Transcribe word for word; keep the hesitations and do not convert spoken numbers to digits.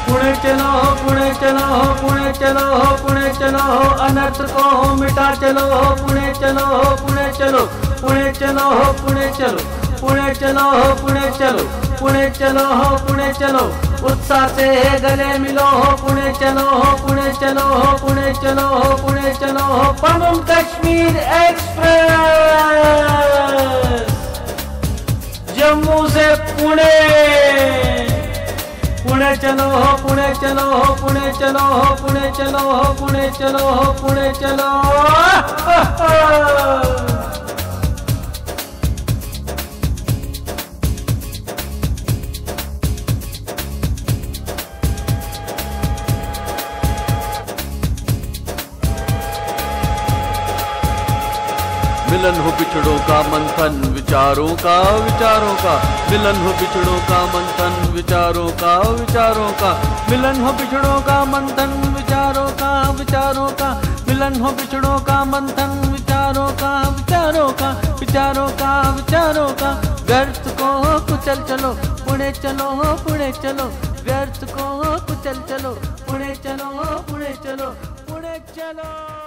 पुणे चलो, पुणे चलो, पुणे चलो, पुणे चलो, अनर्थ को मिटा चलो, पुणे चलो, पुणे चलो, पुणे चलो, पुणे चलो, पुणे चलो, पुणे चलो, पुणे चलो, पुणे चलो, उत्साह से गले मिलो, पुणे चलो, पुणे चलो, पुणे चलो, पुणे चलो, पवन कश्मीर एक्सप्रेस, जम्मू से पुणे। पुणे चलो हो, पुणे चलो हो, पुणे चलो हो, पुणे चलो हो, पुणे चलो हो, पुणे चलो। मिलन हो बिछड़ों का मंथन विचारों का, विचारों का। मिलन हो बिछड़ों का मंथन विचारों का, विचारों का। मिलन हो बिछड़ों का मंथन विचारों का, विचारों का। मिलन हो बिछड़ों का मंथन विचारों का, विचारों का, विचारों का, विचारों का। व्यर्थ को कुचल चलो, पुणे चलो, पुणे चलो। व्यर्थ को कुचल चलो, पुणे चलो, पुणे चलो, पुणे चलो।